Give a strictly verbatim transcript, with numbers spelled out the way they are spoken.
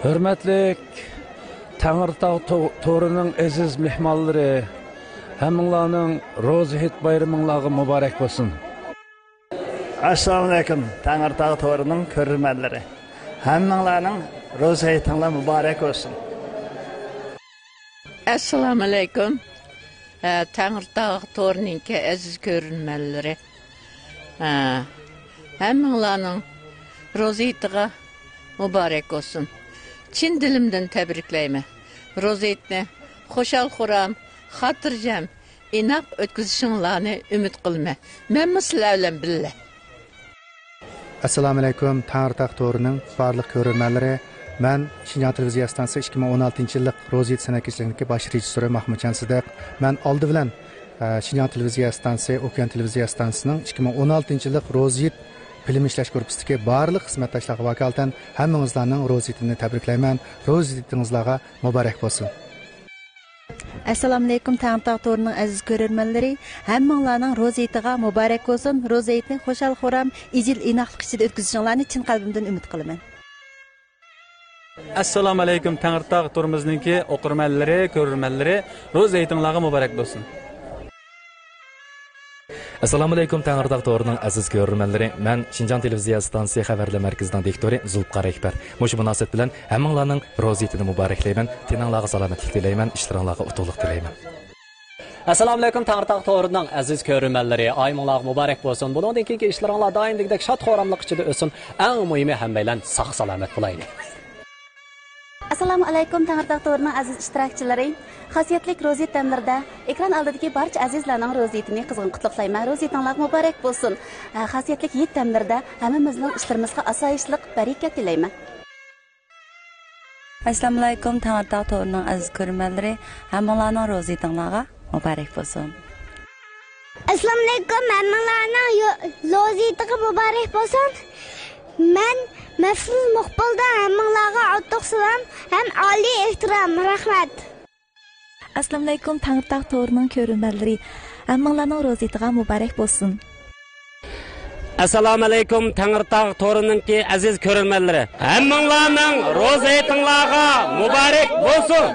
ھۆرمەتلىك تەڭرىتاغ تو-، تورىنىڭ ئەزىز مېھمانلىرى، ھەممىڭلارنىڭ روزا ھېيت بايرىمىڭلارغا مۇبارەك بولسۇن. ئەسسالامۇئەلەيكۇم، تەڭرىتاغ تورىنىڭ كۆرۈرمەنلىرى. ھەممىڭلارنىڭ روزا ھېيتىڭلار مۇبارەك بولسۇن. ئەسسالامۇئەلەيكۇم. ھە، تەڭرىتاغ تورىنىڭكى ئەزىز كۆرۈرمەنلىرى. ھە، ھەممىڭلارنىڭ روزا ھېيتىغا مۇبارەك بولسۇن. چىن دىلىمدىن تەبرىكلەيمەن. روزا ھېيتنى خۇشال-خۇرام، خاتىرجەم، ئىناق ئۆتكۈزۈشۈڭلارنى ئۈمىد قىلىمەن. مەنمۇ سىلەر بىلەن بىللە. ئەسسالامۇئەلەيكۇم، تەڭرىتاغ تورىنىڭ بارلىق كۆرۈرمەنلىرى. مەن شىنجاڭ تېلېۋىزىيە ئىستانسىسى ئىككى مىڭ ئون ئالتىنچى يىللىق روزا ھېيت سەنئەت كېچىلىكىنىڭكى باش رېژىسسورى ماھمۇتجان سىدىق. مەن ئالدى بىلەن، ئە، شىنجاڭ تېلېۋىزىيە ئىستانسىسى، ئوكيان تېلېۋىزىيە ئىستانسىسىنىڭ ئىككى مىڭ ئون ئالتىنچى يىللىق روزا ھېيت فىلىم ئىشلەش گۇرۇپپىسىدىكى بارلىق خىزمەتداشلارغا ۋاكالىتەن ھەممىڭىزلارنىڭ روزا ھېيتىنى تەبرىكلەيمەن. روزا ھېيتىڭىزلارغا مۇبارەك بولسۇن. ئەسسالامۇئەلەيكۇم، تەڭرىتاغ تورىنىڭ ئەزىز كۆرۈرمەنلىرى، ھەممىڭلارنىڭ روزا ھېيتىغا مۇبارەك بولسۇن. روزا ھېيتنى خۇشال-خۇرام، ئىجىل-ئىناقلىق ئىچىدە ئۆتكۈزۈشۈڭلارنى چىن قەلبىمدىن ئۈمىد قىلىمەن. ئەسسالامۇئەلەيكۇم، تەڭرىتاغ تورىمىزنىڭكى ئوقۇرمەنلىرى، كۆرۈرمەنلىرى، روزا ھېيتىڭلارغا مۇبارەك بولسۇن. ئەسسالامۇئەلەيكۇم، تەڭرىتاغ تورىنىڭ ئەزىز كۆرۈرمەنلىرى، مەن شىنجاڭ تېلېۋىزىيە ئىستانسىسى خەۋەرلەر مەركىزىنىڭ دىكتورى زۇلپىقار ئەكبەر. مۇشۇ مۇناسىۋەت بىلەن ھەممىڭلارنىڭ روزا ھېيتىنى مۇبارەكلەيمەن. تېنىڭلارغا سالامەتلىك تىلەيمەن، ئىشلىرىڭلارغا ئۇتۇقلۇق تىلەيمەن. ئەسسالامۇئەلەيكۇم، تەڭرىتاغ تورىنىڭ ئەزىز كۆرۈرمەنلىرى، ئايىمىڭلارغا مۇبارەك بولسۇن. بۇنىڭدىن كېيىنكى ئىشلىرىڭلار دائىم دېگۈدەك شاد-خۇراملىق ئىچىدە ئۆتسۇن. ئەڭ مۇھىمى، ھەممەيلەن ساق-سالامەت بولايلى. ئەسسالامۇئەلەيكۇم، تەڭرىتاغ تورىنىڭ ئەزىز ئىشتىراكچىلىرى. خاسىيەتلىك روزا ھېيت دەملىرىدە ئېكران ئالدىدىكى بارچە ئەزىزلەرنىڭ روزا ھېيتىنى قىزغىن قۇتلۇقلايمەن. روزا ھېيتىڭلار مۇبارەك بولسۇن. ھە، خاسىيەتلىك ھېيت دەملىرىدە ھەممىمىزنىڭ ئىشلىرىمىزغا ئاسايىشلىق، بەرىكەت تىلەيمەن. ئەسسالامۇئەلەيكۇم، تەڭرىتاغ تورىنىڭ ئەزىز كۆرۈرمەنلىرى، ھەممىڭلارنىڭ روزا ھېيتىڭلارغا مۇبارەك بولسۇن. ئەسسالامۇئەلەيكۇم، ھەممىڭلارنىڭ يو-، روزا ھېيتىغا مۇبارەك بولسۇن. مەن مەفرۇز مۇقبىلدىن ھەممىڭلارغا ئاتۇق سالام ھەم ئالىي ئېھتىرام. رەھمەت. ئەسسالامۇئەلەيكۇم، تەڭرىتاغ تورىنىڭ كۆرۈرمەنلىرى، ھەممىڭلارنىڭ روزا ھېيتىغا مۇبارەك بولسۇن. ئەسسالامۇئەلەيكۇم، تەڭرىتاغ تورىنىڭكى ئەزىز كۆرۈرمەنلىرى، ھەممىڭلارنىڭ روزا ھېيتىڭلارغا مۇبارەك بولسۇن.